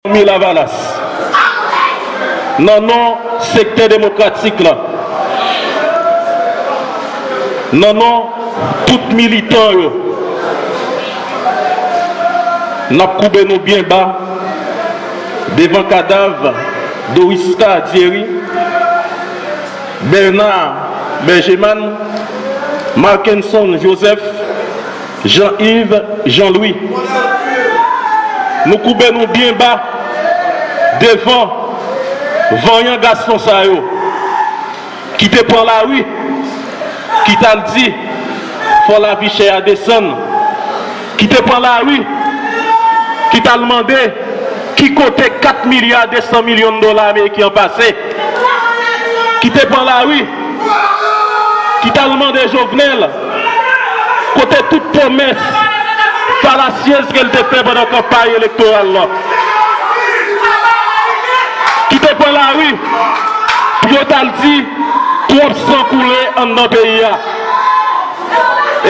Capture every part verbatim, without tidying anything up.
Fanmi Lavalas, nan non sektè demokratik la, nan non tout militan yo, n ap koube nou byen ba devan kadav Dorisca Diery, Bernard Bergeman, Markenson Joseph, Jean-Yves Jean-Louis. Nou koube nou byen ba devan vanyan gason sa yo ki te pran lari, ki t al di fò lavi chè a desann, ki te pran lari, ki t al mande ki kote kat milya de san milyon dola ameriken an pase, ki te pran lari, ki t al mande Jovenel kote tout pwomès falasyez ke l te fè pandan kanpay elektoral la, ki te pran lari pou yo t al di twòp san koule anndan peyi a.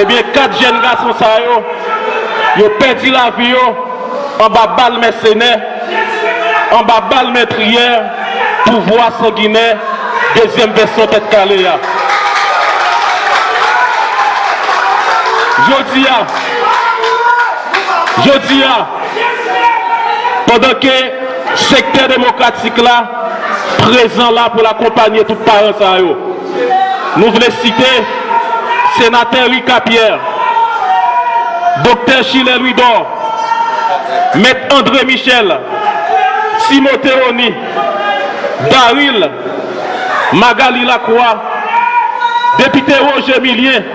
Ebyen, kat jèn gason sa yo, yo pèdi lavi yo anba bal mèsenè, anba bal metriyè pouvwa sanginè dezyèm vèsyon Tèt Kale a. Jodi a, jodi a, pandan ke sektè demokratik la prezan la pou l akonpanye tout paran sa yo, nou vle site Senatè Ricard Pierre, Doktè Chilè Louidor, Mèt André Michel, Timote Rony, Daril, Magalie Lacroix, Depite Roger Milien,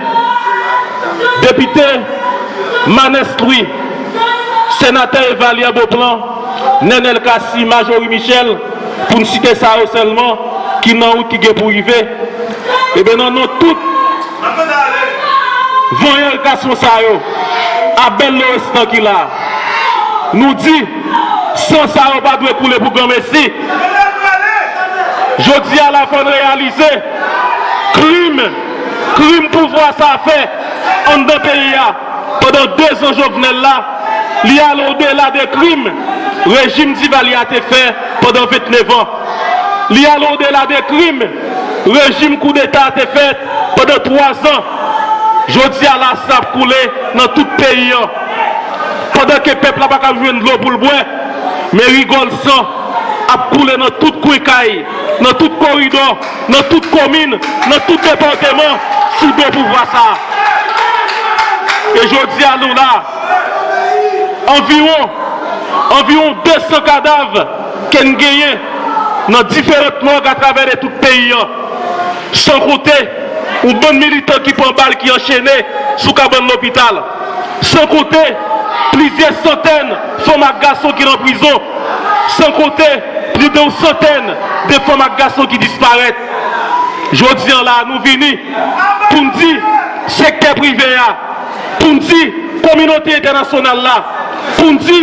Depite Manès Louis, Senatè Evalya Beauplan, Nenel Cassy, Marjorie Michel, pou n site sa yo sèlman, ki nan wout, ki gen pou rive. Ebyen, nan non tout vanyan gason sa yo, a bèl lo restan ki la, nou di, san sa yo pa dwe koule pou granmesi. Jodi a la, fò n reyalize krim, krim pouvwa sa a fè anndan peyi a pandan dezan Jovenel la, li ale odela de krim rejim Divalye a te fè pandan vennnev an. Li ale odela de krim rejim koudeta a te fè pandan twazan. Jodi a la, san ap koule nan tout peyi an. Pandan ke pèp la pa ka jwenn dlo pou l bwè, men rigòl san ap koule nan tout kwen kay, nan tout koridò, nan tout komin, nan tout depatman, sou do pouvwa sa a. E jodi a, nou la, anviwon, anviwon desan kadav ke n genyen nan diferan mòg atravè de tout peyi an. San konte yon bann militan ki pran bal, ki anchene sou kabann lopital. San konte plizyè santèn fanm ak gason ki nan prizon. San konte plis de yon santèn de fanm ak gason ki disparèt. Jodi a la, nou vini pou n di sektè prive a, pou n di kominote entènasyonal la, pou n di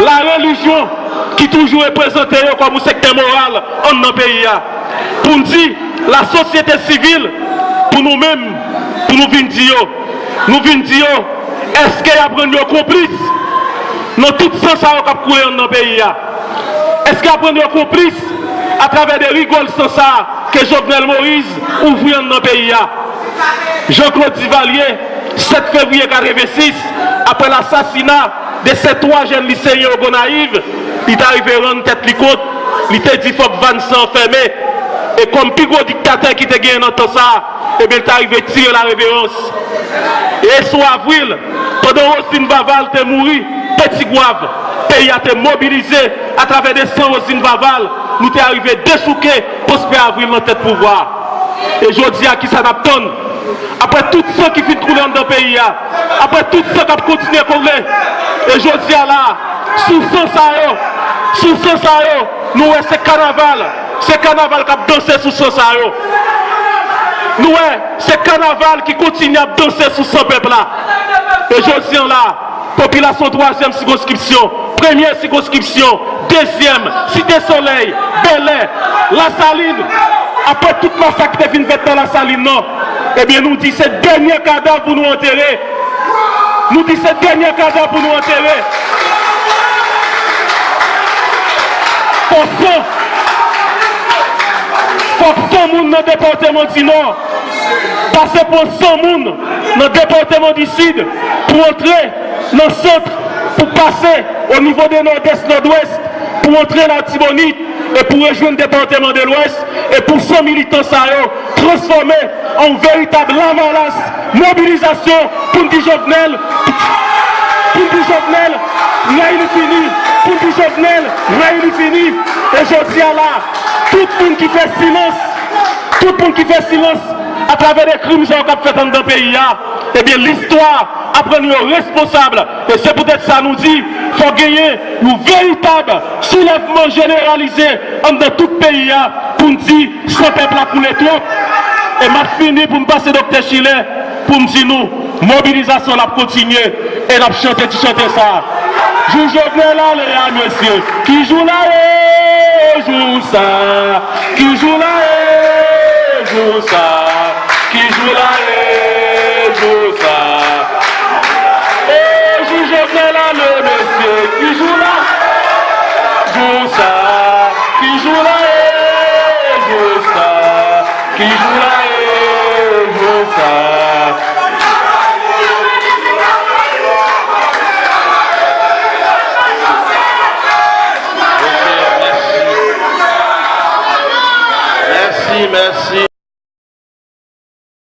la relijyon ki toujou reprezante yo kòm yon sektè moral anndan peyi a, pou n di lasosyete sivil, pou nou menm, pou nou vin di yo, nou vin di yo, èske y ap rann yo konplis nan tout san sa yo k ap koule anndan peyi a? Èske y ap rann yo konplis atravè de rigòl san sa a ke Jovenel Moïse ouvri anndan peyi a? Jean Claude Duvalier, sèt fevriye katrevensis, apre lasasina de sèt twa jèn liseyen yo Gonayiv, li ta rive rann tèt li kont, li te di fòk vàn san an fèmen. E kòm pi gwo diktatè ki te genyen nan tan sa a, ebyen, li ta rive tire lareverans. E sou Avril, pandan Roselyne Vaval te mouri Petit Goâve, peyi a te mobilize atravè de san Roselyne Vaval, nou te arive dechouke Prosper Avril nan tèt pouvwa a. E jodi a, kisa n ap tann? Apre tout san ki fin koule anndan peyi a, apre tout san k ap kontinye koule, e jodi a la, sou san sa yo, sou san sa yo, nou wè se kanaval, se kanaval k ap danse sou san sa yo. Nou wè se kanaval ki kontinye ap danse sou san pèp la. E jodi a la, popilasyon twazyèm sikonskripsyon, premyè sikonskripsyon, dezyèm, Site Solèy, Bèlè, Lasalin, apre tout masak ki te fin fèt nan Lasalin nan, ebyen, nou di se dènye kadav pou nou antere. Nou di se dènye kadav pou nou antere. Fòk san, fòk san moun nan depatman di Nò pase pran san moun nan depatman di Sid pou antre nan sant, pou pase o nivo de Nòdès, Nòdwès, pou antre Latibonit e pou rejwenn depatman de Lwès, e pou san militan sa yo transfòme an yon veritab lavalas, mobilizasyon pou n di Jovenel, pou n di Jovenel, rèy li fini, pou n di Jovenel, rèy li fini. E jodi a la, tout moun ki fè silans, tout moun ki fè silans atravè de krim sa yo k ap fèt anndan peyi a, ebyen, listwa ap rann yo responsab. E se poutèt sa nou di, fò genyen yon veritab soulèvman jeneralize anndan tout peyi a pou n di san pèp la koule twòp. E m ap fini pou m pase Doktè Chilè pou m di nou, mobilizasyon l ap kontinye e n ap chante ti chante sa a. Jou Jovenel ale a, mesye, ki jou la ye, jou sa, ki jou la ye, jou sa, ki jou la ye, jou sa. E jou Jovenel ale, mesye, ki jou la, jou sa, ki jou la ye, jou sa, ki jou la ye, jou sa. Mèsi, mèsi.